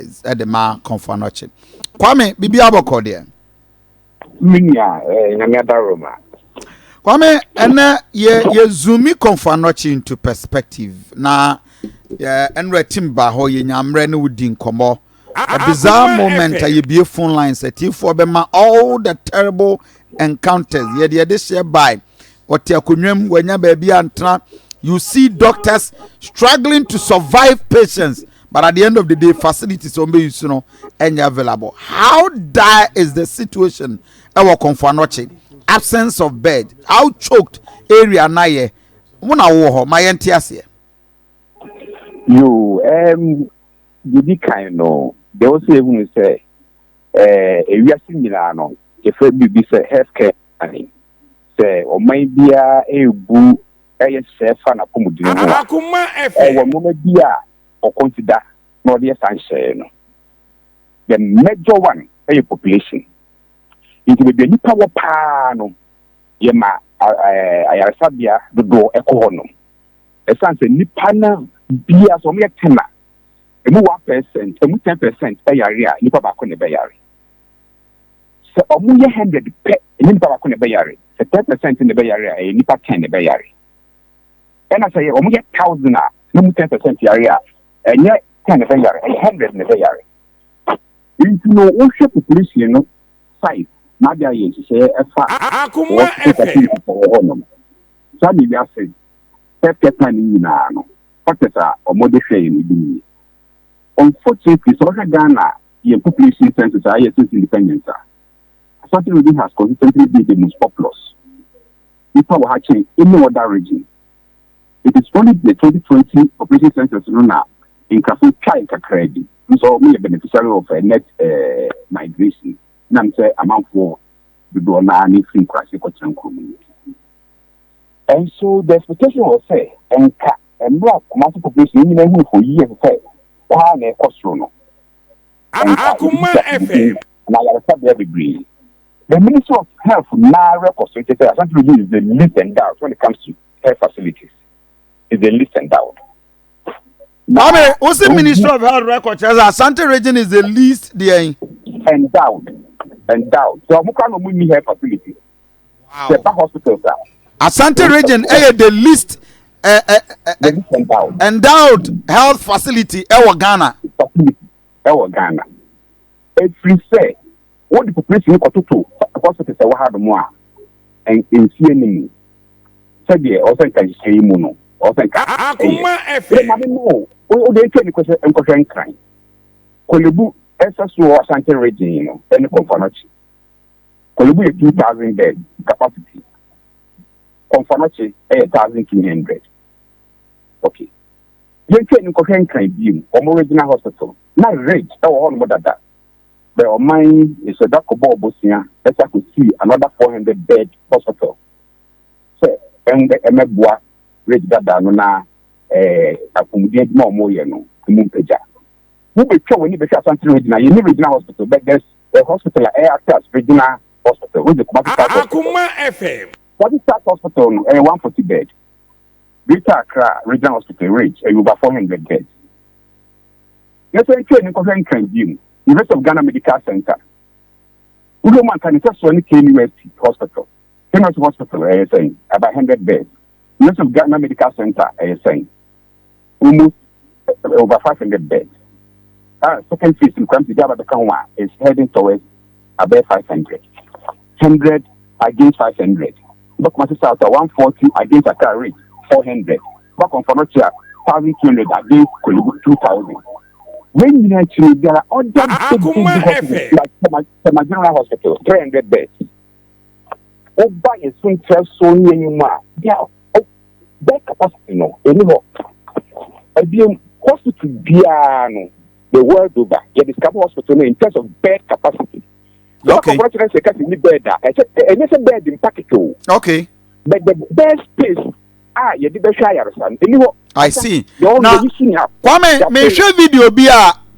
Affairs ɛde ma Kɔmfo Anɔkye. Kwame, biribi abɔkɔ deɛ? Me nua, Nyame adaworoma. Kwame, ɛnɛ yɛ zoomi Kɔmfo Anɔkye into perspective na yɛ ɛnura tim ba hɔ, yɛ nyamrɛ ne wodi nkɔmɔ. A bizarre moment a yɛbie phone lines, atiefoɔ bɛma all the terrible encounters yɛde hyɛ by ɔte akonnwa mu, wanya baabi antena. You see doctors struggling to survive patients, but at the end of the day, facilities wɔn bɛ use no ɛnyɛ available. How dire is the situation ɛwɔ Kɔmfo Anɔkye? Absence of bed, how choked area na yɛ mo na wowɔ hɔ ma yɛn te aseɛ. Yo, didi kan no, deɛ wɔsɛ ehunu sɛ ewiase nyinaa no, yɛfrɛ biribi sɛ healthcare planning, sɛ ɔman biara ebu ɛyɛ sɛ fa n'apɔmuden ho a, ɛwɔ nneɛma bi a ɔconsider na ɔde yɛ saa nhyɛɛ no. The major one ɛyɛ population, nti beebi a nipa wɔ paa no, yɛma ayaresabea dodoɔ ɛkɔ hɔ nom, ɛsan sɛ nipa na bia sɛ ɔmo yɛ 10 a, emu 1%, emu 10% ɛyare a, nipa baako na ɛbɛyare. Sɛ ɔmo yɛ 100 pɛ, ɛnyɛ nipa baako na ɛbɛyare. Sɛ 10% na ɛbɛyare a, ɛyɛ nipa 10 na ɛbɛyare. Ɛna sɛ ɔmo yɛ 1,000 a, na emu 10% yare a, ɛnyɛ 10 na ɛbɛyare, ɛyɛ 100 na ɛbɛyare. Nti no, wohwɛ population no size na ade ayɛ nhyehyɛeɛ ɛfa hospital facilities wɔ hɔ nom. Saa na ewiase healthcare plan no nyinaa no, factors a ɔmo de hwɛ yɛn no bi nie. Unfortunately, sɛ ɔhwɛ Ghana yɛn population census a ayɛ since independence a, Ashanti Region has consistently been the most populous. Nipa wɔ ha kyɛn any other region. It is only the 2020 population census no na nkrafo twa kakra bi nso ɔmo yɛ beneficiary of a net migration, nam sɛ amanfoɔ dodoɔ naa ne firi nkurase kɔtena nkurom no. And so the expectation was sɛ nka mmerɛ a Kumasi population nyinaa hu for years sɛ ɔha na ɛkɔ soro no, nka na ayaresabea bebree. The Ministry of Health naa record so kyerɛ sɛ Ashanti Region is the least endowed when it comes to health facilities, is the least endowed. Kwame, what's the Ministry of Health record kyerɛ sɛ Asante Region is the least deɛ? Endowed. So ɔmo kora na ɔmo ni health facilities. Sɛ ba hospitals a. Asante Region ɛyɛ the least The least endowed. Endowed health facility ɛwɔ Ghana. Facility ɛwɔ Ghana. Efiri sɛ wɔde population kɔtoto hospitals ɛwɔ ha dom a, nsie ne mu sɛdeɛ ɔsɛ nka nhyehyɛ yi mu no, ɔsɛ nka ɛyɛ. Ɛyɛ maame no o de etwa ne kɔhwɛ nkɔhwɛ Nkran. Korle Bu ɛsɛ so wɔ Ashanti Region no ɛne Kɔmfo Anɔkye. Korle Bu yɛ 2,000 bed capacity. Kɔmfo Anɔkye ɛyɛ 1,200. Okay. Yɛntwa ne nkɔhwɛ Nkran biem, wɔn regional hospital. Na Ridge ɛwɔ hɔ nom dada. Bɛ ɔman nsɔda kɔbɔ ɔbosia ɛsɛ akɔsi another 400 bed hospital. Sɛ ɛnbɛ ɛmɛboa Ridge dada no na apɔmuden adwuma a wɔyɛ no emu mpagya. Wobɛtwa w'ani bɛhwɛ Asante Regional, yɛne regional hospital, but there's a hospital a ɛyɛ act as regional hospital, which is Kumasi South Hospital. Kumasi South Hospital no ɛyɛ 140 bed. Greater Accra Regional Hospital, Ridge, ɛyɛ over 400 beds. Yɛsɛ ntwa ni nkɔhwɛ Nkran bi mu, University of Ghana Medical Center. Wúlò mu anka ne sɛ soɔ ne KNUST Hospital. KNUST Hospital ɛyɛ sɛn? About 100 beds. University of Ghana Medical Center ɛyɛ sɛn? Almost over 500 beds. Second phase in Kwamsi Gaba bɛka ho a is heading towards about 500. 100 against 500. Kumasi South 140 against Accra Ridge 400. Komfo Anɔkye 1,200 against Korle Bu 2,000. When you actually there are other big, big, big hospitals like Tema General Hospital, 300 beds. Oba yɛ so so ne a, there are bed capacity no ɛni hɔ. Ebiem, hospital biara no, the world over, yɛ discover hospital no in terms of bed capacity. Kɔkɔrɔ kyerɛ sɛ kasi ni bed a, ɛsɛ ɛnyɛ sɛ bed mpa keke o. But the bed space a yɛde bɛhwɛ ayaresa no ɛni hɔ. I see. Na Kwame, mehwɛ video bi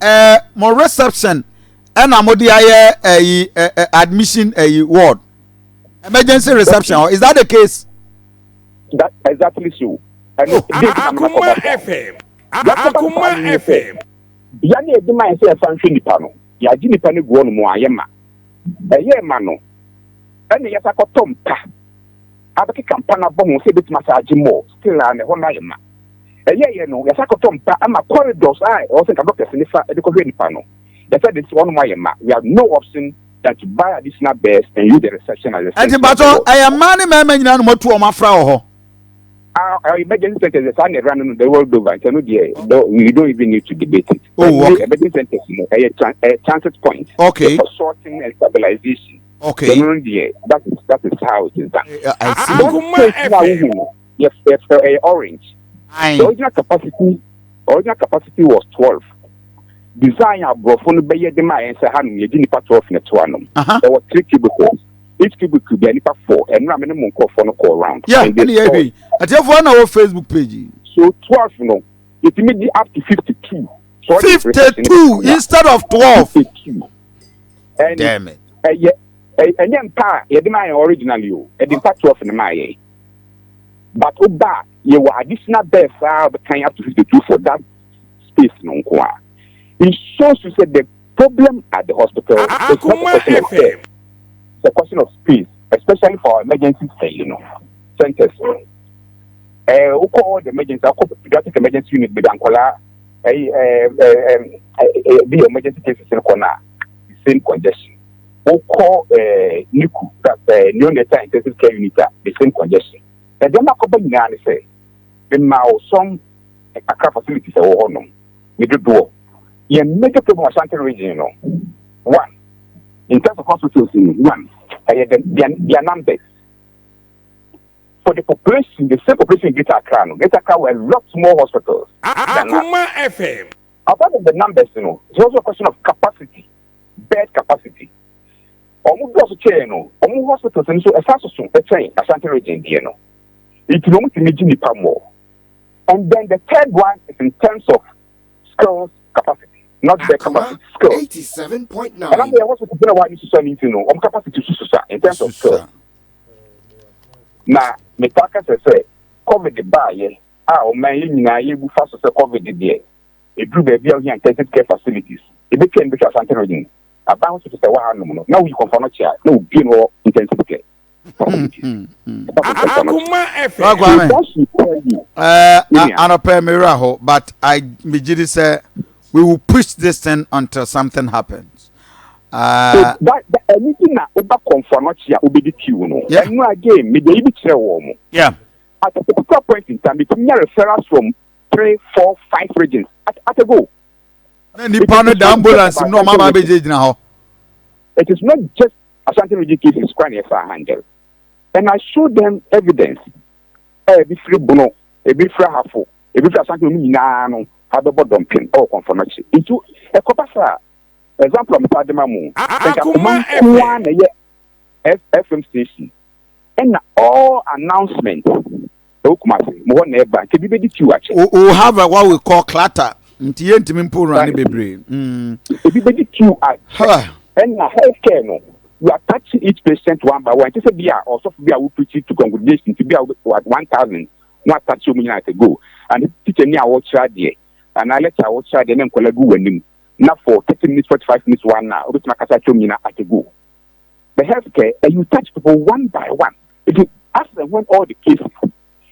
a mo reception ɛna mo de ayɛ ɛyi ɛ admission ɛyi ward, emergency reception. Is that the case? That exactly so. Akuma FM. Akuma FM. Bea no yɛde ma yɛn sɛ yɛfa nhwɛ nipa no, yɛagye nipa no gu hɔ nom a, yɛ ma. Ɛyɛɛ ma no, ɛna yɛsa kɔtɔ mpa abɛkeka mpa no abɔ ho sɛ ebɛtumi asa agye more. Still a, na ɛhɔ no ayɛ ma. Ɛyɛɛyɛ no, yɛsa kɔtɔ mpa ama corridors a ɛwɔ sɛ nka doctors ne fa de kɔhwɛ nipa no, yɛsɛ de si hɔ nom ayɛ ma. We have no option than to buy additional beds and use the reception as a Ɛnti mpatɔ, ɛyɛ mmaa ne mmarima nyinaa na moatu wɔn afra wɔ hɔ? Our emergency centers, saa na ɛra no, the world over, nti ɛno deɛ, you don't even need to debate it. Oh, okay. Emergency centers no, ɛyɛ transit point for sorting and stabilization. Ɛno no deɛ, that is how it is done. I see. That space na wohu no, yɛ ɛyɛ orange. The original capacity was 12. Design aborɔfo no bɛyɛ de ma yɛn sɛ hanom yɛgye nipa 12 na ɛto anom. Ɛwɔ three cubicles. Each cubicle bia nipa four. Ɛno a me ne mo nkurɔfoɔ no kɔ round. Yeah, ɛne yɛ hwɛ yi. Atiefoɔ na wɔ Facebook page yi. So 12 no, yɛtumi di up to 52. So 52 instead of 12. 52. And Damn it. ɛyɛ ɛnyɛ mpa a yɛde ma yɛn originally o. Yɛde mpa 12 na ma yɛn. But woba a, yɛwɔ additional beds a wɔbɛkan up to 52 for that space no nko a. It shows you say the problem at the hospital is not a question of bed. It's a question of space, especially for our emergency centers. Wokɔ all the emergency, wokɔ pediatric emergency unit bi nkɔla, ɛyi ɛɛ ɛɛ ɛɛ bi emergency cases no kɔ na the same congestion. Wokɔ NICU, that's neonatal intensive care unit a, the same congestion. Ɛdeɛ akɔba nyinaa ne sɛ, mma wo some Accra facilities ɛwɔ hɔ nom ne dodoɔ. Yɛn major problem Ashanti Region no, one, in terms of hospitals no, one, ɛyɛ their numbers for the population. The same population in Greater Accra no, Greater Accra were a lot more hospitals than us. Akuma FM. Apart from the numbers, it's also a question of capacity, bed capacity. Ɔmo dɔɔso kyɛn no, ɔmo hospitals nso ɛsa soso ɛkyɛn Ashanti Region deɛ no, nti na ɔmo tumi gye nipa more. And then the third one is in terms of skills capacity, not bed capacity, skills. 87.9. Ɛna yɛ hospital bi na wɔn ani soso ne nti no, ɔmo capacity soso sa in terms of skills. Na meta kasa sɛ COVID baayɛ a, ɔman yɛ nyinaa yɛbu fa so sɛ COVID deɛ, eduru baabi a ohia intensive care facilities, ebetwa no betwa Ashanti Region aban hospital sɛ wɔ hanom no, na woyi Kɔmfɔ Anɔkye a, na obie no wɔ intensive care facilities. Akuma FM. Kwame. That should tell you. Yeah. Anɔpɛ mewura hɔ, but I megye di sɛ we will push this thing until something happens. So that anything na woba Kɔmfɔ Anɔkye a, wobɛdi queue no. Ɛno again, mede yi bi kyerɛ wɔn mo. At a particular point in time, metumi nya referrals from three, four, five regions at a go. Na nipa no da ambulance mu na ɔmo aba abɛgye gyina hɔ. It is not just Ashanti Region cases kwan yɛ handle. And I show them evidence. Ebi firi Bono, ebi firi Ahafo, ebi firi Ashanti mu nyinaa no abɛbɔ dɔmpem ɛwɔ Kɔmfɔ Anɔkye. Nti ɛkɔba saa, example a mpa de ma mo. Nka Akuma Akuma nko ara na ɛyɛ FM station. Ɛna all announcement ɛwɔ Kumasi, mo hɔ na ɛba. Nti ebi bɛdi queue akyɛ. We have what we call clutter. Nti yɛntumi mpo wura ne bebree. Ebi bɛdi queue akyɛ. Ha. Ɛna healthcare no, you are touching each patient one by one. Nti sɛ bi a ɔsɔfo bi a wo preach to congregation ti bi a 1,000 na attach wɔn nyinaa to go, and teacher ni a wɔkyerɛ adeɛ anaa lecture a wɔkyerɛ adeɛ na nkɔla gu w'anim na for 30 minutes, 45 minutes, one hour, obetumi akasa kyerɛ wɔn nyinaa at a go. The healthcare, and you touch people one by one. It is as and when all the cases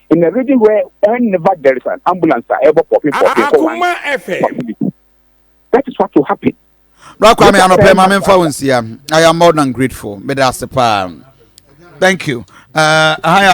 in a region where whenever there is an ambulance a ɛbɔ pɔpi pɔpi kɔ one Akuma FM. facility, that is what will happen. Bra Kwame, anɔpɛ ma memfa wo nsia. I am more than grateful. Meda ase paa. Thank you. Hi.